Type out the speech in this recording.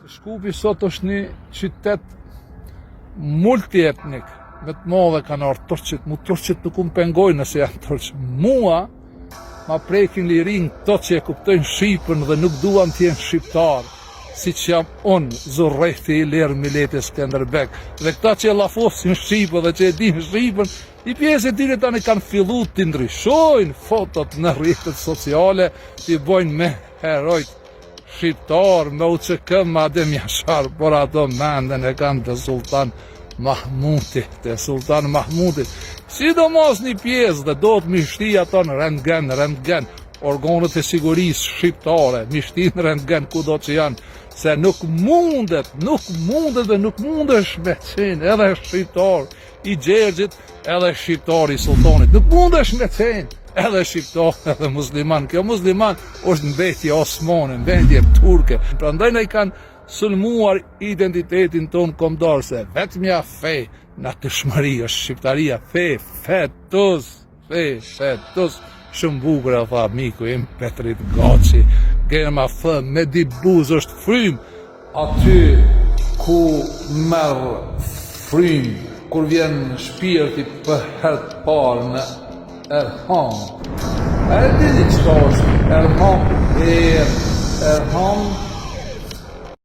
Shkupi sot është një qytet multietnik, me të madhe kanë ardhë turqit, mu turqit nuk më pengojnë nëse janë turq. Mua, ma prekin lirinë këto që e kuptojnë shqipen dhe nuk duan të jenë shqiptarë, siç jam unë, zurrehti ilir mileti Skenderbeg. Dhe këta që e llafosin shqipen dhe që e dinë shqipen, një pjesë e tyre tani kanë fillu t'i ndryshojnë fotot në rrjetet sociale, t'i bojnë me herojt shqiptar me UÇK me Adem Jashar, por ato menden e kanë te Sultan Mahmuti, te Sultan Mahmuti. Sidomos një pjesë dhe do të m'i shti ato në rentgen, rentgen, organet e sigurisë shqiptare, m'i shti në rentgen kudo që janë, se nuk mundet, nuk mundet dhe nuk mundesh me qenë edhe shqiptar i Gjergjit, edhe shqiptar i Sultanit. Nuk mundesh me qenë edhe shqiptar edhe musliman. Kjo musliman është mbetje osmane, mbetje turke. Prandaj na i kanë sulmuar identitetin tonë kombëtar se vetmja fe natyrshmëri është shqiptaria, fe, fetus, fe, fetus. Shumë bukur e tha miku im Petrit Gaci, germa F me dy buzë është frymë, Aty ku merr frymë kur vjen shpirti për herë të parë në Erham. A e dini çka është Erham? Er, Erham.